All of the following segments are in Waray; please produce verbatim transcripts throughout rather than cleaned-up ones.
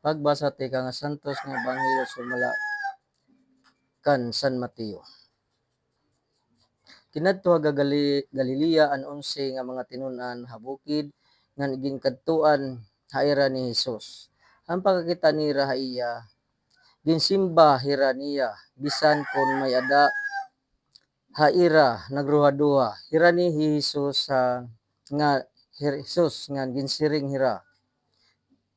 Pagbasa tikang ha Santos nga Ebanghelyo sumala kan San Mateo. Kinadto ha Gali-, Galilea an onse nga mga tinun-an ha bukid ngan iginkadtuan ha ira ni Jesus. Han pagkakita nira ha iya, ginsimba hira niya, bisan kon may-ada ha ira nagruhaduha. Hira ni hi Jesus, ah, nga, hi Jesus nga ginsiring hira,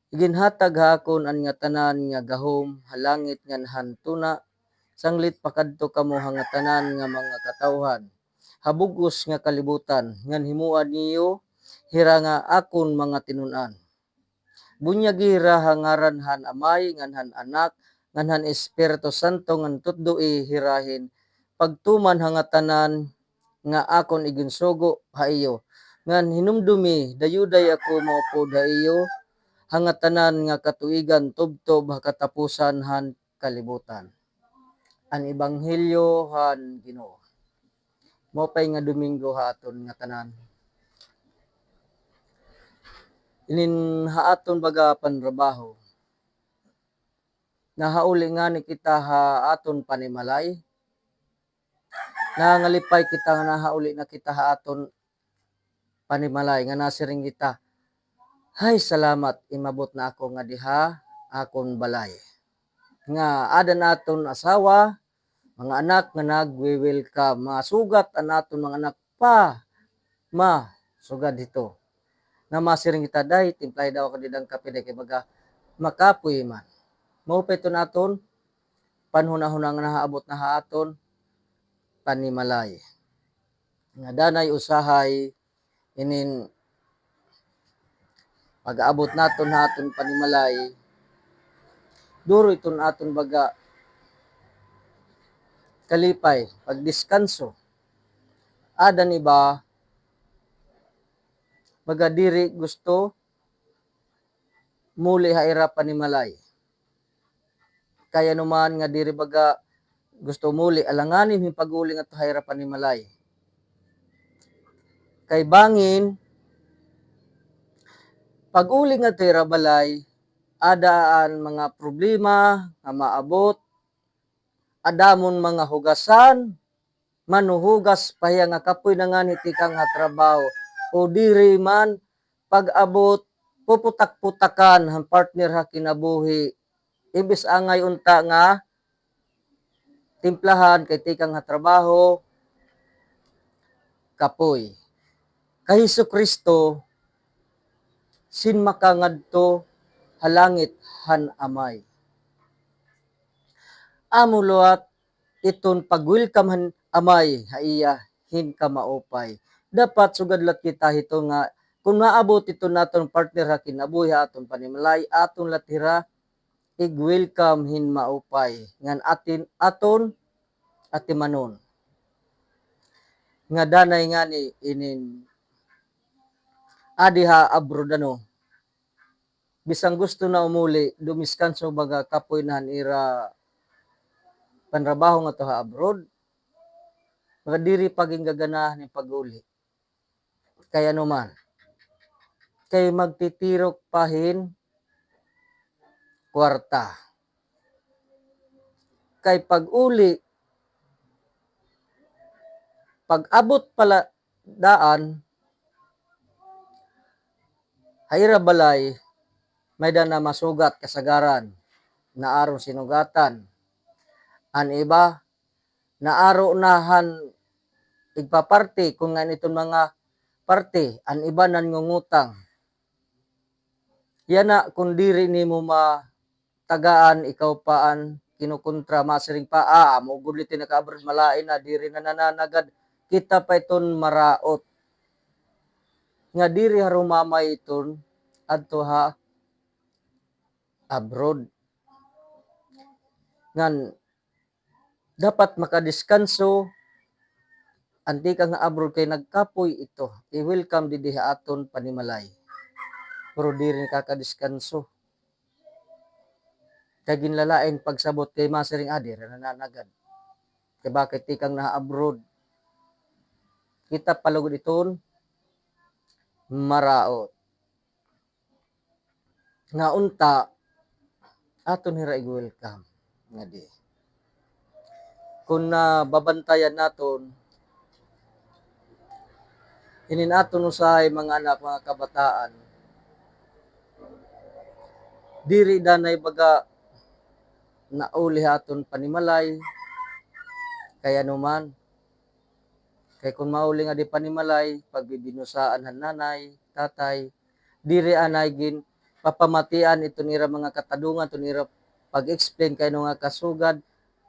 "Iginhatag ha akon an ngatanan nga gahom ha langit ngan han tuna, sanglit pakadto kamo ha ngatanan nga mga katawhan ha bug-os nga kalibutan, ngan himoa niyo hira nga akon mga tinun-an." Bunyagi hira ha ngaran han Amay, ngan han Anak, ngan han Espiritu Santo, ngan tutdoi hira hin pagtuman ha ngatanan nga akon iginsugo ha iyo. Ngan hinumdumi, dayuday ako maupod ha iyo ha ngatanan nga katuigan tubtob ha katapusan han kalibutan. An Ebanghelyo han Ginoo. Maupay nga Domingo ha aton ngatanan. Inin ha aton baga panrabaho, nahauli ngani kita ha aton panimalay. Nangalipay kita nga nahauli na kita ha aton panimalay, nga nasiring kita, "Hay, salamat, imabot na ako ngadi ha akon balay." Nga ada an aton asawa, mga anak nga nagwe-welcome. Masugat an aton mga anak, "Pa, Ma, sugad hito." Nga masiring kita, "Day, timplahi daw ako dida hin kape, day, kay baga makapoy man." Mao pa iton aton panhunahuna nga nahaabot na ha aton panimalay. Nga danay usahay inin pag-aabot naton ha aton panimalay, duro iton aton baga kalipay, pagdiskanso. Ada an iba, baga diri gusto muli ha ira panimalay. Kay ano man nga diri baga gusto muli, alanganin hin pag-uli ngadto ha ira panimalay. Kay bangin, pag-uli ngadto ha ira balay, ada an mga problema nga maabot, ada man mga hugasan, manuhugas pa hiya nga kapoy na ngani tikang ha trabaho, o diri man, pag-abot, puputak-putakan han partner ha kinabuhi. Imbis angay unta nga timplahan kay tikang ha trabaho, kapoy. Kay Jesu-Cristo, sin makangadto ha langit han Amay. Amo liwat iton pag-welcome han Amay ha iya hin kamaupay. Dapat sugad liwat kita hito nga kon maabot iton aton partner ha kinabuhi ha aton panimalay, aton liwat hira ig-welcome hin maupay ngan atin, aton atimanon. Nga danay ngani inin adi ha abroad, ano, bisan gusto na umuli, dumiskanso baga kapoy na han ira panrabaho ngadto ha abroad, baga diri pa gin gaganahan hin pag-uli. Kay ano man, kay magtitirok pa hin kwarta. Kay pag-uli, pag-abot pa la daan ha ira balay, may-ada na masugat kasagaran, naaro sinugatan. An iba, naaro na han igpaparty, kon ngain iton mga party, an iba nangungutang. Yana, kon diri nimo matagaan, ikaw pa an kinukontra, masiring pa, "Ah, amo gud liwat it naka-abroad, malain na, diri na nananagad." Kita pa iton maraot. Nga diri harumamay iton adto ha abroad. Ngan dapat makadiskanso an tikang ha abroad kay nagkapoy ito. I-welcome didi ha aton panimalay. Pero diri nakakadiskanso. Kay ginlalain pagsabot kay masiring, "Ah, diri na nananagad." Kay bakit tikang na ha abroad? Kita pa lugod iton maraot. Nga unta, aton hira i-welcome ngadi. Kun nababantayan naton, hinin aton usahay mga anak, mga kabataan, diri danay baga nauli ha aton panimalay, kay ano man. Kay kun mauli ngadi panimalay, pagbibinusaan han nanay, tatay, diri anay ginpapamatian iton ira mga katadungan, iton ira pag-explain kay ano nga kasugad,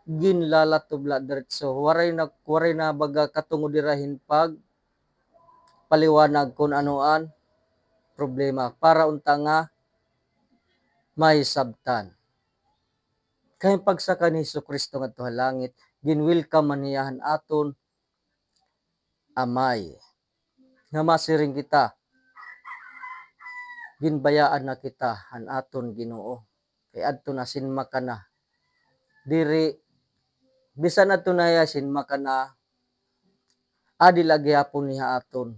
ginlalatob la diretso. Waray na, waray na baga katungod ira hin pagpaliwanag kun ano an problema. Para unta nga mahisabtan. Kay pagsaka ni Jesucristo ngadto ha langit, gin-welcome man hiya han aton Amay. Nga masiring kita, ginbayaan na kita han aton Ginoo. Kay adto na, sinmaka na. Diri, bisan adto na hiya, sinmaka na, adi la gihapon hiya ha aton.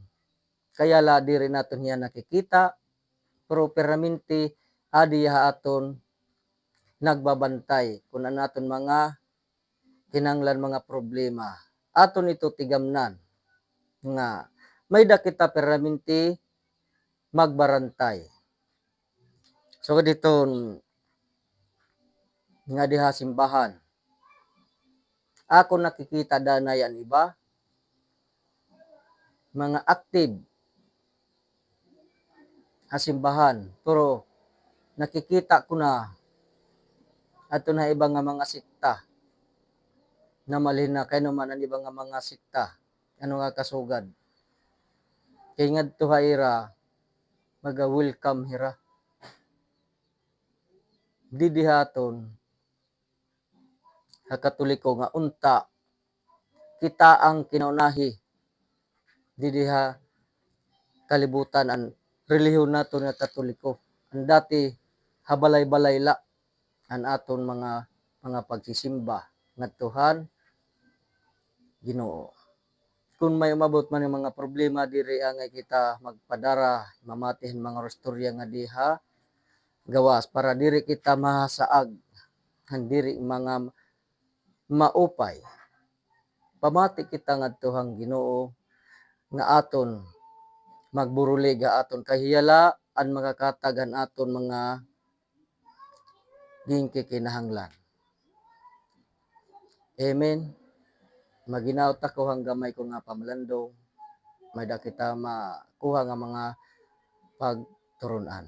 Kaya la diri naton hiya nakikita, pero permanente adi hiya ha aton, nagbabantay kun an aton mga kinahanglan, mga problema. Aton ito tigamnan nga may-ada kita permanente magbarantay. So, didto ngadi ha simbahan, akon nakikita danay an iba mga active ha simbahan, pero nakikita ko na adto na iba nga mga sekta. Namalhin na kay ano man an iba nga mga sekta, ano nga kasugad. Kay ngadto ha ira, maga-welcome hira. Didi ha aton, ha Katoliko nga unta kita an kinaunahi didi ha kalibutan, an relihiyon naton nga Katoliko. An dati ha balay-balay la an aton mga, mga pagsisimba ngadto han Ginoo. Kun may umabot man nga mga problema, diri angay kita magpadara, mamati hin mga istorya ngadi ha gawas para diri kita mahasaag han diri mga maupay. Pamati kita ngadto han Ginoo nga aton magburulig ha aton, kay hiya la an makakatag han aton mga ginkikinahanglan. Amen. Maghinaot ako han gamay ko nga pamalandong. May-ada kita makuha nga mga pagturon-an.